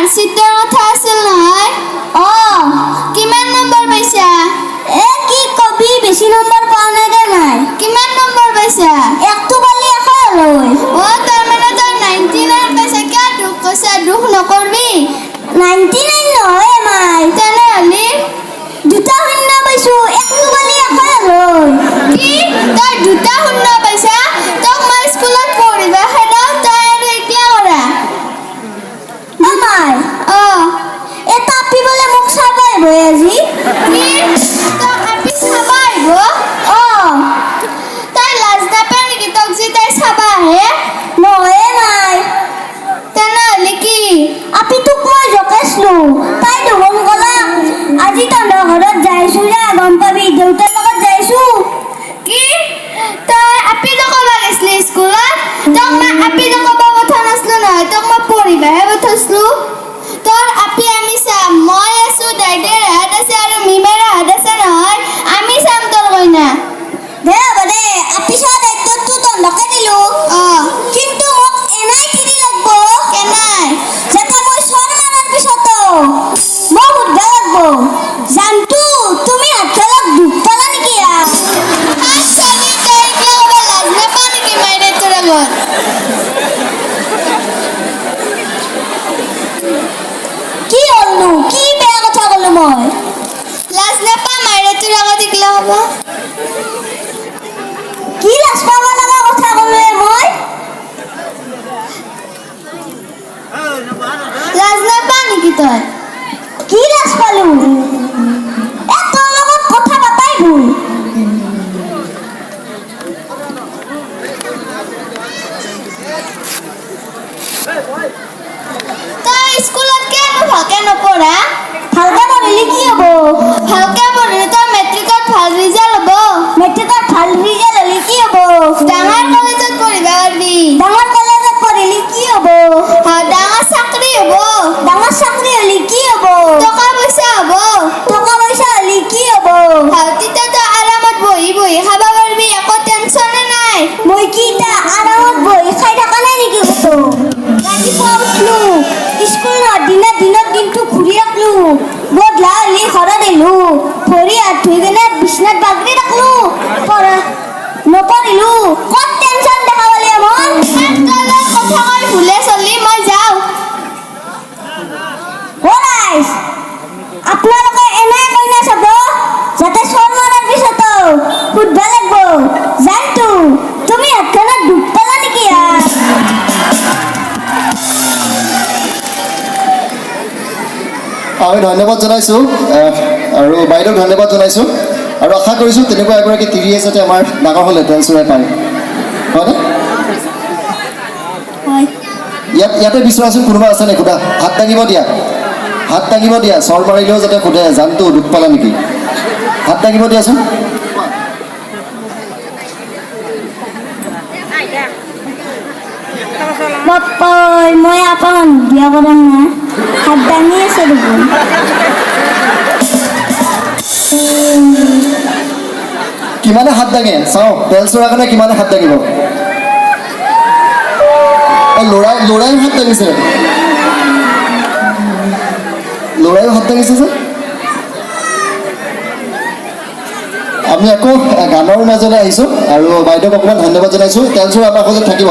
মাৰ্কশ্বিটৰ কথা আছিল নহয়? অ। কিমান নম্বৰ পাইছা? এ, কি কবি, বেছি নম্বৰ পোৱা নাই দে নাই। কিমান নম্বৰ পাইছা? একটো পালি এশ লৈ। অ, তাৰমানে তই 99 পাইছা। কিয় দুখ কৰিছা? দুখ নকৰবি। 99 নহয় মাই। তেনেহ'লে? দুটা শূন্য পাইছো। একটো পালি এশ লৈ। কি, তই দুটা শূন্য পাইছা? তোক মই স্কুলত পঢ়িব খেদাও, তই আৰু এতিয়া কৰা। অ মাই। অ। এটা আপি বোলে মোক চাব আহিব আজি। কি, তোক আপি চাব আহিব? অ। তই লাজ নাপায় নেকি তোক যে তাই চাব আহে? নহয়ে মাই। তেনেহ'লে কি? আপিটোক মই জকাইছিলো। তাই দেখোন ক'লা, আজি তহঁতৰ ঘৰত যাইছো দে, গম পাবি, দেউতাৰ লগত যাইছো। কি, তই আপি নকবা গৈছিলি স্কুলত? তোক মই আপি নকবা পঠোৱা নাছিলো নহয়, তোক মই পঢ়িবাহে পঠাইছিলো। তোৰ আপি আমি চাম। মই আছো, দাইদেৰ হাত আছে আৰু মিমেৰ হাত আছে নহয়, আমি চাম তোৰ কইনা। দে, হ'ব দে, আপি চোৱা দায়িত্বটো তহঁতকে দিলো। অ। কিন্তু মোক এনাই তিৰি লাগব। কেনাই? যাতে মই চৰ মাৰাৰ পিছতো মই সুধবা লাগব, জানটো তুমি হাতখনত দুখ পালা নেকি আ? হাত চলি, তই এইগিলা ক'ব লাজ নাপা নেকি মাইৰে তোৰ আগত? কি হ'লনো? কি বেয়া কথা ক'লো মই? লাজ নাপা মাইৰে তোৰ আগত এইগিলা ক'ব? কি লাজ পাব লগা কথা ক'লোৱে মই? লাজ নাপা নেকি তই? কি লাজ পালো? এ, তোৰ লগত কথা পাতাই ভুল। তই স্কুলত কিয়নো ভালকে নপঢ়া? ভালকে পঢ়িলে কি হ'ব? ভালকে পঢ়িলে তই মেট্ৰিকত ভাল ৰিজাল্ট হ'ব। মেট্ৰিকত ভাল ৰিজাল্ট হ'লে কি হ'ব? ডাঙৰ কলেজত পঢ়িব পাৰিবি। ডাঙৰ কলেজত পঢ়িলে কি হ'ব? ডাঙৰ চাকৰি হ'ব। ডাঙৰ চাকৰি হ'লে কি হ'ব? টকা পইচা হ'ব। টকা পইচা হ'লে কি হ'ব? তেতিয়া তই আৰামত বহি বহি খাব পাৰিবি, একো টেনচনে নাই। মই কি এতিয়া আৰামত বহি খাই থকা নাই নেকি ক'তো? ৰাতিপুৱা উঠলো, স্কুল নোহোৱাৰ দিনা দিনত দিনটো ঘূৰি থাকলো। গধূলা হ'লি ঘৰত আহিলো, ভৰি হাত ধুই কেনে বিচনাত বাগৰি থাকলো, পঢ়া নপঢ়িলো। ক'ত টেনচন দেখা পালি মোৰ? তোৰ লগত কথা কৈ ভুলে চলি, মই যাওঁ। অ ৰাইজ, আপোনালোকে এনাই কইনা চাব যাতে চৰ মৰাৰ পিছতো সুধবা লাগব, জানটো তুমি হাতখনত দুখ পালা নেকি আ? আমি ধন্যবাদ জনাইছোঁ আৰু বাইদেউক ধন্যবাদ জনাইছোঁ আৰু আশা কৰিছোঁ তেনেকুৱা এগৰাকী তিৰিয়ে যাতে আমাৰ ডাঙৰ হ'লে তেল চোৰাই পায়, হয়নে? হয়। ইয়াতে বিচৰাচোন, কোনোবা আছে নে? সোধা, হাত দাঙিব দিয়া, হাত দাঙিব দিয়া। চৰ মাৰিলেও যাতে সোধে, জানটো দুখ পালা নেকি? হাত দাঙিব দিয়াচোন। বাপ্পাই, মই আপা মানুহ বিয়া কৰাম না? হাত দাঙি আছে দেখোন। কিমানে হাত দাঙে চাওঁ। তেল চোৰাৰ কাৰণে কিমানে হাত দাঙিব? ল'ৰাইও হাত দাঙিছে, ল'ৰাইও হাত দাঙিছে যে। আমি আকৌ গানৰ মাজলৈ আহিছোঁ আৰু বাইদেউক অকণমান ধন্যবাদ জনাইছোঁ। তেল চোৰ আমাৰ সৈতে থাকিব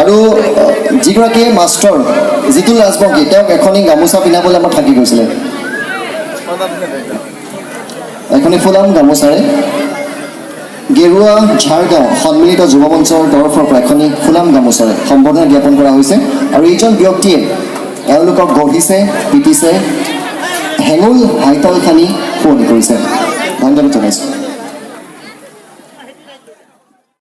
আৰু যিগৰাকী মাষ্টৰ জিতুল ৰাজবংশী, তেওঁক এখনি গামোচা পিন্ধাবলৈ আমাৰ থাকি গৈছিলে। এখনি ফুলাম গামোচাৰে গেৰুৱা ঝাৰগাঁও সন্মিলিত যুৱ মঞ্চৰ তৰফৰ পৰা এখনি ফুলাম গামোচাৰে সম্বৰ্ধনা জ্ঞাপন কৰা হৈছে। আৰু এইজন ব্যক্তিয়ে এওঁলোকক গঢ়িছে, পিটিছে, হেঙুল হাইতাল খানি শুৱনি কৰিছে। ধন্যবাদ জনাইছোঁ।